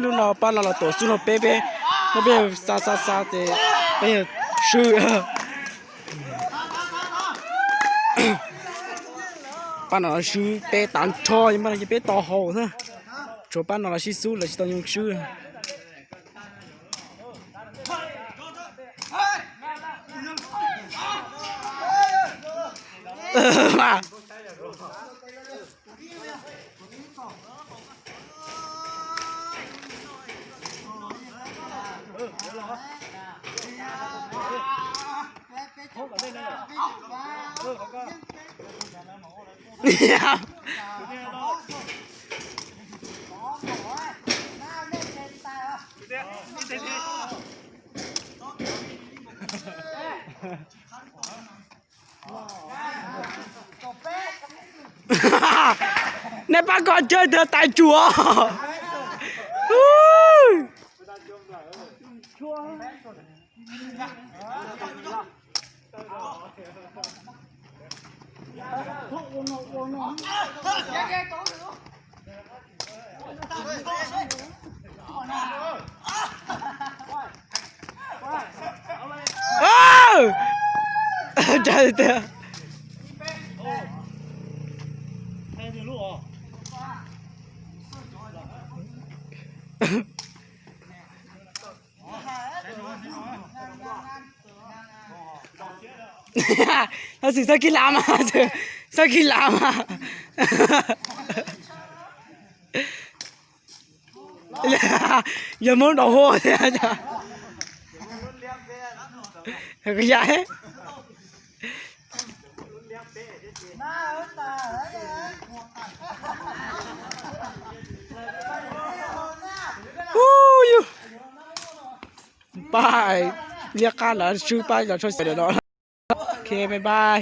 Lub no pab no los tuam xub no peb peb, muab peb xa xa xa ces peb swb. Pab no swb peb tag nrho, pab no ces peb tau hau xwb. Tshuav pab no los sib xub lawv tsis tau nyoo swb. Nej pab koj cawg tias tais tsuas. Tab sis txhob kib lam mas, txhob kib lam mas. Yog Hmoob nraud hua thiab. Yam pab liab qab lawv swb pab los tshaj xyov no. Ok, bye bye.